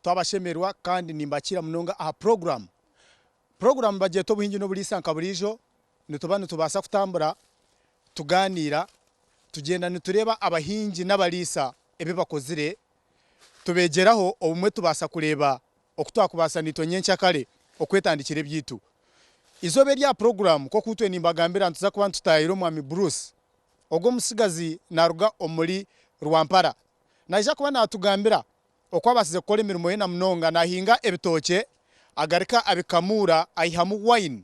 Twabashemererwa kandi nimbakiira munonga aha puroguramu. Puroguramu nibagyeta Obuhingi n'Oburiisa nka buriijo nituba nitubaasa kutambura tugaaniira, tugyenda nitureeba abahingi n'abariisa ebi bakozire, tubeegyeraho obumwe tubaasa kureeba oku twakubaasa naitwe nyenkyakare okwetandikira ebyaitu. Eizooba erya puroguramu nk'oku itwe nimbagambira nituza kuba nitutaayayira Omwami Bruce. Ogwo omutsigazi naaruga omuri Rwampara. Naija kuba naatugambira oku abaasize kukora emirimo ye na munonga naahinga ebitookye agaruka abikamuura aihamu wine.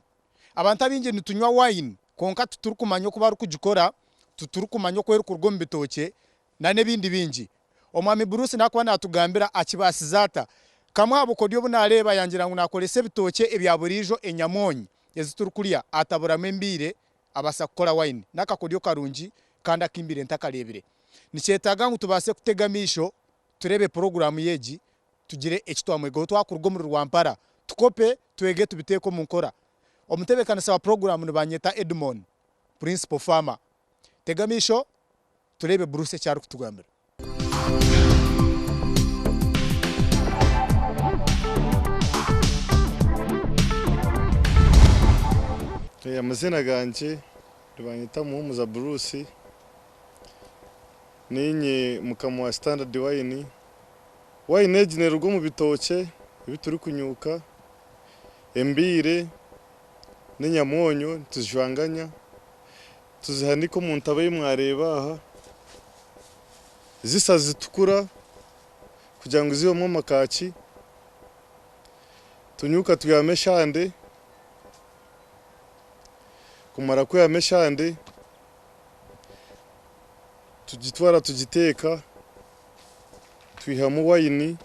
Abantu abaingi nitunywa wine kwonka titurikumanya oku barikugikora, titurikumanya oku erikuruga omu bitookye n'ebindi bingi. Omwami Bruce naakuba naatugambira akibaasize ata. Kamwe aha bukodyo obu naareeba yangira ngu naakoresa ebitookye ebya buriijo enyamwonyi ezi turikurya ataburamu embiire abaasa kukora wine. N'akakodyo karungi kandi aku mbaire ntakareebire. Nikyetaaga ngu tubaase kutega amaisho tureebe puroguraamu egi tugire eki twamwegaho twakuruga omuri Rwampara. Tukope, twege tubiteeke omu nkora. Omutebeekanisa wa puroguraamu nibanyeta Edmon, Principal Farmer. Tega amaisho tureebe Bruce eki arikutugambira. Amazina gangye nibanyeta Muhumuza Bruce, niinye mukama wa Standard Wine. Wine egi neeruga omu bitookye ebi turikunyuuka, embiire n'enyamwonyo nituzijwanganya. Tuzihanika omu ntabo ei mwareeba aha, zisa zitukura kugira ngu zihwemu amakaaki, tunyuka twihamu eshande, kumara kwihamu eshande tugitwara tugiteeka, twihamu wayini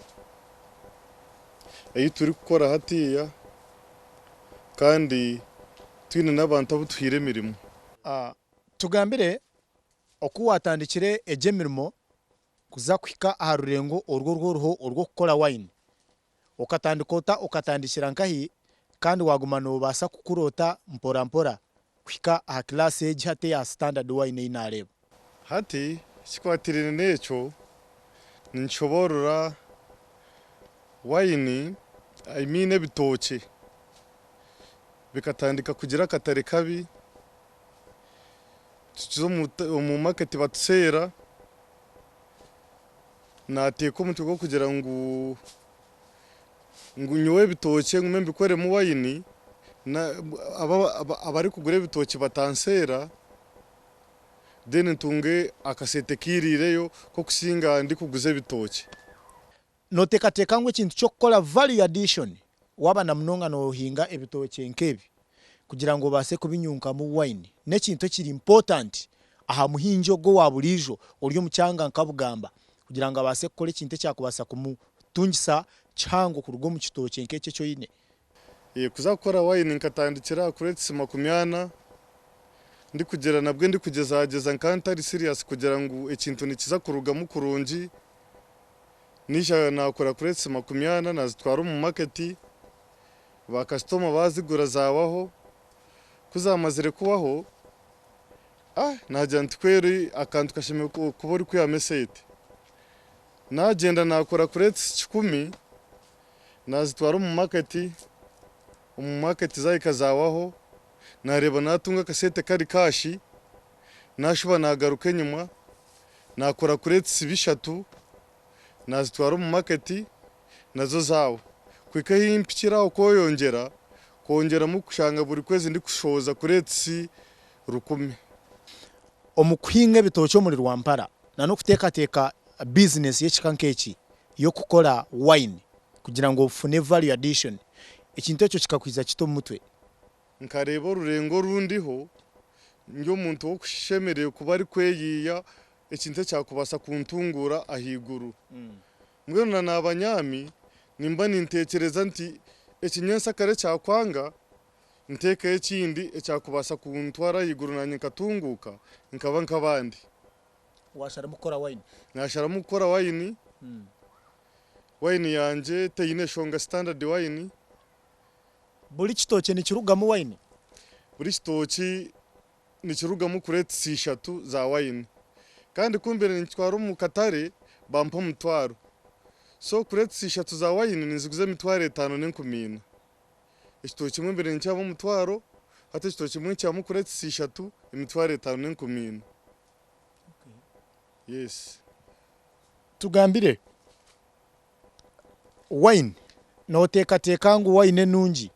ei turikukora hatiiya kandi twine n'abantu abu tuhaire emirimo. Tugambire oku waatandikire egi emirimo kuza kuhika aha rurengo oru oru oriho orw'okukora wayini. Okatandika ota, okatandikira nkahi kandi waaguma noobaasa kukura ota mpora mpora kuhika aha kilaasi egi hati eya sitandadi wayini ei naareeba? Hati ekikwatiraine n'ekyo, ninshoboorora wayini, I mean ebitookye. Bikatandika kugira akatare kabi, tukiza omu market batuseera, nateeka omutwe gw'okugira ngu ngu nyowe ebitookye ngume mbikoremu wayini, abarikugura ebitookye batanseera, then ntunge akasente kairiireyo k'okusinga ndikuguza ebitookye. Nooteekateeka ngu ekintu ky'okukora value addition waaba na munonga noohinga ebitookye nk'ebi kugira ngu obaase kubinyunkamu wine n'ekintu ekiri important aha muhingi ogwo owa buriijo ori omu kyanga nka Bugamba kugira ngu abaase kukora ekintu ekyakubaasa kumutungisa kihango kuruga omu kitookye nk'ekyo eki oine? Kuza kukora wine nkatandikira aha crates 40 ndikugira nabwe ndikugyezagyeza nkaba ntari serious kugira ngu ekintu nikiza kurugamu kurungi. Naija naakora crates 40 naazitwara omu market, ba kasitoma baazigura zaawaho, ku zaamazire kuwaho, ah naagira nti kweri akantu kashemereire kuba orikwihamu esente. Naagyenda naakora crates kikumi, naazitwara omu market, omu market zaahika zaawaho, naareeba naatunga akasente kari cash, naashuba naagaruka enyima, Naakora kureetisa bishatu, naazitwara omu maketi, nazo zaawa. Kuhika ahi mpikire aho kweyongyera, kwongyeramu kushanga buri kwezi ndikushohoza kureetisi rukumi. Omu kuhinga ebitookye omuri Rwampara na n'okuteekateeka bizinesi y'ekika nk'eki y'okukora wine kugira ngu ofune value addition, ekintu ekyo kikakwiza kita omu mutwe? Nkareeba orurengo oru ndiho, ndi omuntu ow'okushemereire kuba arikweyiiya ekintu ekyakubaasa kuntunguura ahaiguru. Mbwenu na naaba nyaami, nimba ninteekyereza nti eki nyentsakare kyakwanga, nteekeho ekindi ekyakubaasa kuntwara ahaiguru naanye nkatunguuka nkaba nk'abandi. Waasharamu kukora wayini? Naasharamu kukora wayini. Wayini yangye teine shonga sitandadi wayini. Buri kitookye nikirugamu wayini? Buri kitookye nikirugamu kureetisi ishatu za wayini. Kandi ku mbaire ninkitwara omu katare bampa omutwaro. So kureetisa ishatu za wayini ninziguza emitwaro etaano n'enkumi ina. Ekitookye kimwe mbaire ninkyamu omutwaro, hati ekitookye kimwe nkyamu kureetisa ishatu emitwaro etaano n'enkumi ina. Yes. Tugambire, wine noteekateeka ngu wine enungi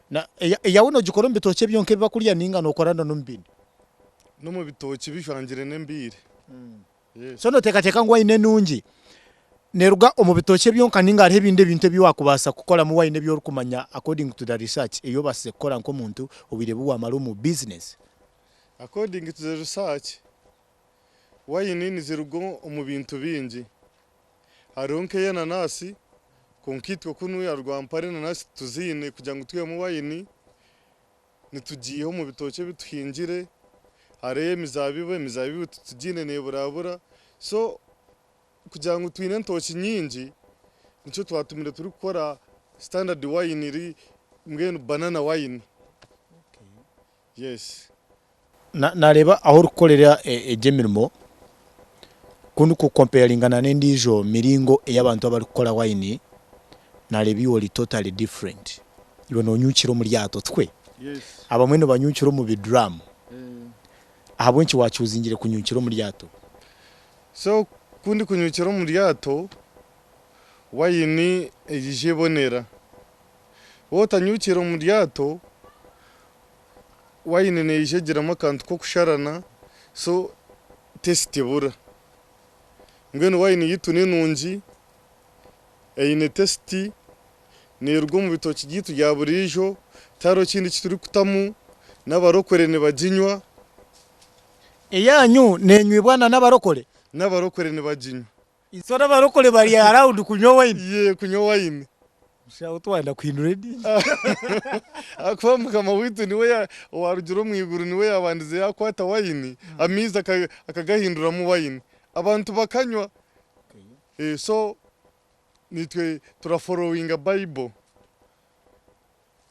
na eyawe nogikora omu bitookye byonka ebi bakurya ninga nokora na n'omu bindi? N'omu bitookye bijwangire n'embiire. Yes. So noteekateeka ngu wine enungi neruga omu bitookye byonka ninga hariho ebindi ebintu ebi wakubaasa kukoramu wine ebi orikumanya according to the research eyi obaasize kukora nk'omuntu obwire obu wamara omu business? According to the research, wayini niziruga omu bintu bingi. Hariho nk'eyenanasi, kwonka itwe kunu aha Rwampara enanasi tituziine kugira ngu twihemu wayini, nitugiiha omu bitookye ebi tuhingire. Hariho emizaabibu, emizaabibu titugiine neeburabura. So kugira ngu twine entookye nyingi, nikyo twatumire turikukora standard wine eri mbwenu banana wine. Yes. Nareeba ahu orikukorera egi emirimo ku ndikukomparinga na n'endiijo miringo ei abantu abarikukora wayini, nareeba iwe ori totally different. Iwe nonyuukira omu ryato tikwe? Abamwe nibanyuukira omu biduraamu. Ahabw'enki wakyuzingire kunyuukira omu ryato? So ku ndikunyuukira omu ryato, wayini eija ebonera. Waaba otanyuukire omu ryato, Wayini neija egiramu akantu k'okusharana so taste ebura. Mbwenu wayini yaitu ni nungi, eine taste, neeruga omu bitookye byaitu bya buriijo, tihariho kindi eki turikutamu, n'abarokore nibaginywa. Eyaanyu neenywibwa na n'abarokore? N'abarokore nibaginywa. So n'abarokore bari allowed kunywa wine? Yee, kunywa wine. Mushaho twayenda kuhindura ediini. Ahakuba Mukama waitu niwe owarugire omu iguru niwe yaabandize yaakwata wayini, amaizi akagahinduramu wayini, abantu bakanywa. So naitwe turaforowinga Bible.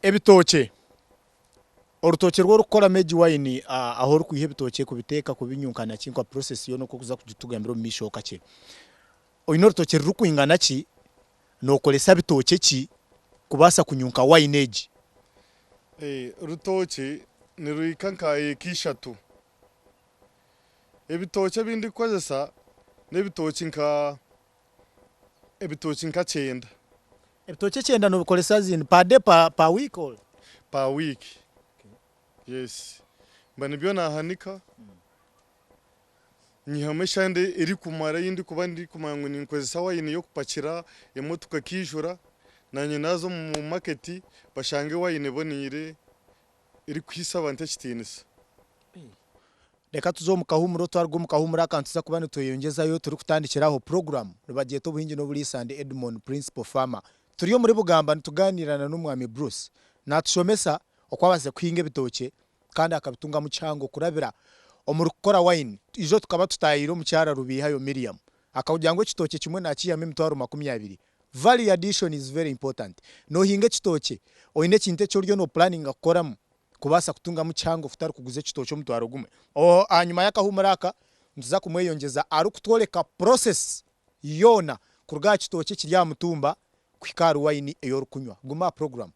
Ebitookye. Orutookye rwu orikukoramu egi wayini ahu orikwiha ebitookye kubiteeka kubinyunka na ki nka process yoona oku orikuza kugitugambira omu maisho kakye. Oine orutookye rurikwingana ki? Nookoresa bitookye ki kubaasa kunyunka wayini egi? Orutookye niruhika nka eka ishatu. Ebitookye ebi ndikukozesa n'ebitookye nka ebitookye nka kyenda. Ebitookye kyenda nobikoresa as in per day, per week or? Per week, yes. Mba nibyo nahanika, nyihamu eshande erikumara ei ndikuba ndikumanya ngu ninkozesa wayini y'okupakira emotoka ekaijura, nanye naaza omu market bashange wayini eboneire erikuhaisa abantu ekitiinisa. Reka tuze omu kahuumuro, twaruga omu kahuumuro aka nituza kuba nitweyongyezayo turikutandikira aho puroguraamu nibagyeta Obuhingi n'Oburiisa ndi Edmon Principal Farmer. Turi omuri Bugamba nitugaaniira na n'Omwami Bruce. Naatushomesa oku abaasize kuhinga ebitookye kandi akabitungamu kihango kurabira omuri kukora wayini. Ijo tukaba tutaahiire omukyara Rubiihayo Miriam akagira ngu ekitookye kimwe naakiihamu emitwaro 20. Value addition is very important. Noohinga ekitookye oine ekintu eki oriyo noopuraninga kukoramu kubaasa kutungamu kihango kutari kuguza ekitookye omutwaro gumwe. Ahanyima y'akahuumuro aka, nituza kumweyongyeza arikutworeka process yoona kuruga aha kitookye ekiri aha mutumba kuhika ahari wayini ei orikunywa. Guma aha puroguraamu.